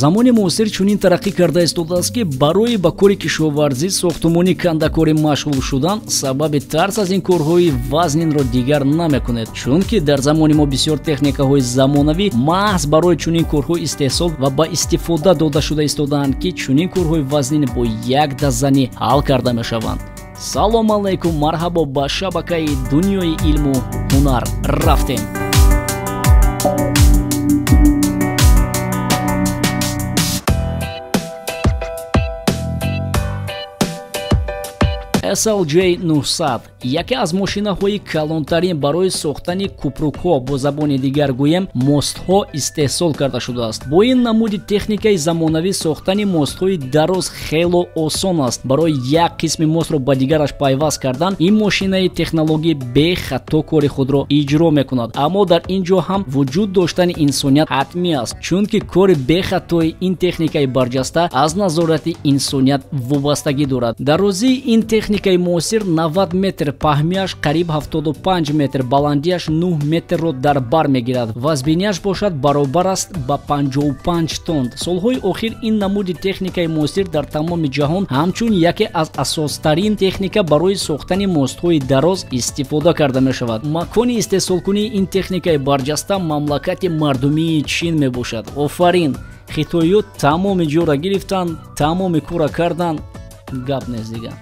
Замони муосир чунин тараққӣ карда истодааст, ки барои ба кори кишоварзӣ, сохтумонӣ, кандакорӣ машғул шудан сабаби тарс аз ин корҳои вазнинро дигар намекунед, чунки дар замони мо бисёр техникаҳои замонавӣ маҳз барои чунин корҳо истеҳсол ва ба истифода дода шуда истодаанд, ки чунин корҳои вазнин бо як дастзанӣ ҳал карда мешаванд. Салом алайкум, марҳабо ба шабакаи дунёи илму ҳунар. Рафтем. SLJ 900 яке аз мошинаҳои калонтарин барои сохтани купрукҳо, бо забони дигар гӯем мостҳо, истеҳсол карда шудааст. Бо ин намуди техникаи замонавӣ сохтани мостҳои дароз хело осон аст. Барои як қисми мостро ба дигараш пайваст кардан ин мошинаи технологӣ бехато кори худро иҷро мекунад. Аммо дар ин ҷо ҳам вуҷуд доштани инсоният ҳатмӣ аст, чунки кори бехатои ин техникаи барҷаста аз назорати инсоният вобастагӣ дорад. Дарозии ин техникаи муосир 90 метр, паҳмияш қариб 75 метр, баландиаш 9 метрро дар бар мегирад. Вазбинияш бошад баробар аст ба 55 тонн. Солҳои охир ин намуди техникаи муосир дар тамоми ҷаҳон ҳамчун яке аз асостарин техника барои сохтани мостҳои дароз истифода карда мешавад. Макони истеҳсолкунии ин техникаи барҷаста мамлакати мардумии Чин мебошад. Офарин, хитоиё тамоми ҷора гирифтанд, тамоми кора карданд, гап нест дигар.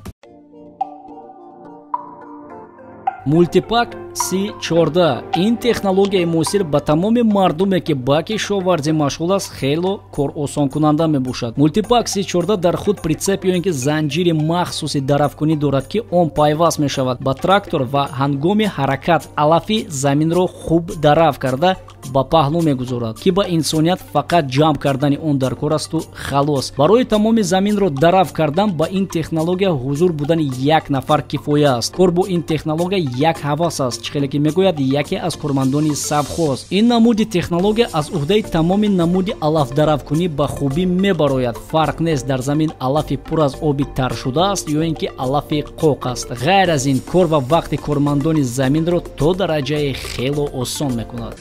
Мултипак C14 ин технологияи муосир ба тамоми мардуме, ки ба кишоварзӣ машғул аст, хело коросонкунанда мебошад. Мултипак C14 дар худ прицеп ё ин ки занҷири махсуси дарафкунӣ дорад, ки он пайваст мешавад ба трактор ва ҳангоми ҳаракат алафи заминро хуб дараф карда ба паҳлӯ мегузорад, ки ба инсоният фақат ҷамъ кардани он дар кор асту халос. Барои тамоми заминро дараф кардан ба ин технология ҳузур будани як нафар кифоя аст. Кор бо ин технология як ҳавас аст, чӣ хеле ки мегӯяд яке аз кормандони совхоз. Ин намуди технология аз уҳдаи тамоми намуди алафдарафкунӣ ба хубӣ мебарояд. Фарқ нест дар замин алафи пур аз оби тар шудааст ё ин ки алафи қоқ аст. Ғайр аз ин, кор ва вақти кормандони заминро то дараҷаи хело осон мекунад.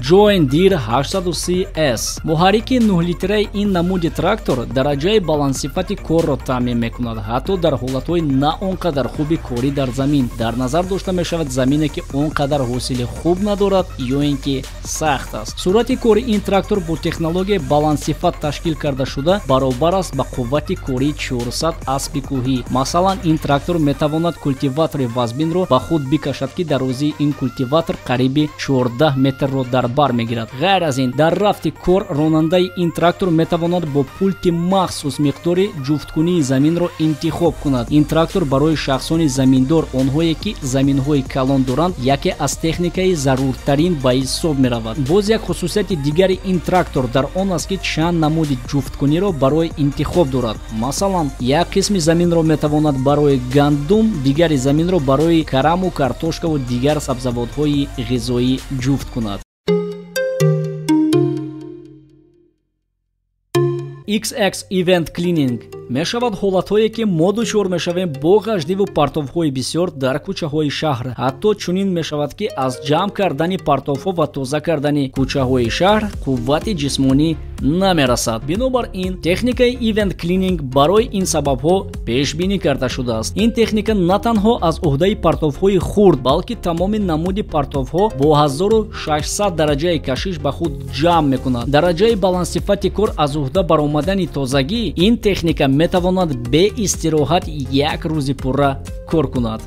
John Deere 830S муҳаррики 9-литраи ин намуди трактор дараҷаи баландсифати корро таъмин мекунад, ҳатто дар ҳолатҳои на он қадар хуби корӣ дар замин. Дар назар дошта мешавад замине, ки он қадар ҳосили хуб надорад ё ин ки сахт аст. Суръати кори ин трактор бо технологияи баландсифат ташкил карда шуда баробар аст ба қуввати кории 400 аспи кӯҳӣ. Масалан, ин трактор метавонад култиватори вазбинро ба худ бикашад, ки дарозии ин култиватор қариби 14 метрро дар бар мегирад. Ғайр аз ин, дар рафти кор ронандаи ин трактор метавонад бо пулти махсус миқдори ҷуфткунии заминро интихоб кунад. Ин трактор барои шахсони заминдор, онҳое ки заминҳои калон доранд, яке аз техникаи заруртарин ба ҳисоб меравад. Боз як хусусияти дигари ин трактор дар он аст, ки чанд намуди ҷуфткуниро барои интихоб дорад. Масалан, як қисми заминро метавонад барои гандум, дигари заминро барои караму картошкаву дигар сабзавотҳои ғизоӣ ҷуфт кунад. XX Event Cleaning мешавад ҳолатҳое, ки мо дучор мешавем бо ғаждиву партовҳои бисёр дар кӯчаҳои шаҳр. Ҳатто чунин мешавад, ки аз ҷамъ кардани партовҳо ва тоза кардани кӯчаҳои шаҳр қуввати ҷисмонӣ намерасад. Бинобар ин, техникаи Event Cleaning барои ин сабабҳо пешбинӣ карда шудааст. Ин техника на танҳо аз уҳдаи партовҳои хурд, балки тамоми намуди партовҳо бо 1600 дараҷаи кашиш ба худ ҷамъ мекунад. Дараҷаи баландсифати кор аз уҳда баромадани тозагӣ ин техника метавонад бе истироҳат як рӯзи пурра кор кунад.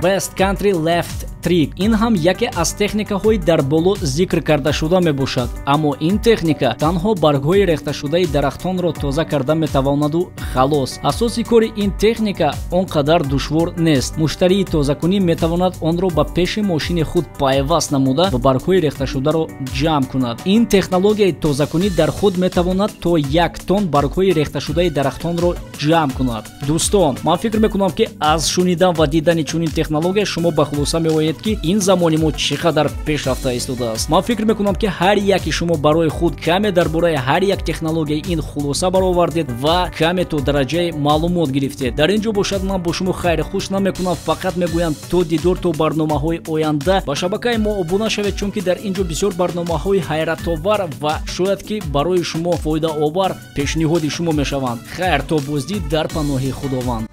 West Country Left Трик. Ин ҳам яке аз техникаҳои дар боло зикр кардашуда мебошад, аммо ин техника танҳо баргҳои рехташудаи дарахтонро тоза карда метавонаду халос. Асоси кори ин техника он қадар душвор нест. Муштарии тозакунӣ метавонад онро ба пеши мошини худ пайваст намуда ва баргҳои рехташударо ҷамъ кунад. Ин технологияи тозакунӣ дар худ метавонад то 1 тонн баргҳои рехташудаи дарахтонро ҷамъ кунад. Дӯстон, ман фикр мекунам, ки аз шунидан ва дидани чунин технология шумо ба хулоса меоед, ки ин замони мо чӣ қадар пешрафта истодааст. Ман фикр мекунам, ки ҳар яки шумо барои худ каме дар бораи ҳар як технологияи ин хулоса баровардед ва каме то дараҷаи маълумот гирифтед. Дар ин ҷо бошад, ман бо шумо хайри хуш намекунам, фақат мегӯям то дидор, то барномаҳои оянда. Ба шабакаи мо обуна шавед, чунки дар ин ҷо бисёр барномаҳои ҳайратовар ва шояд ки барои шумо фоидаовар пешниҳоди шумо мешаванд. Хайр, то боздид, дар паноҳи Худованд.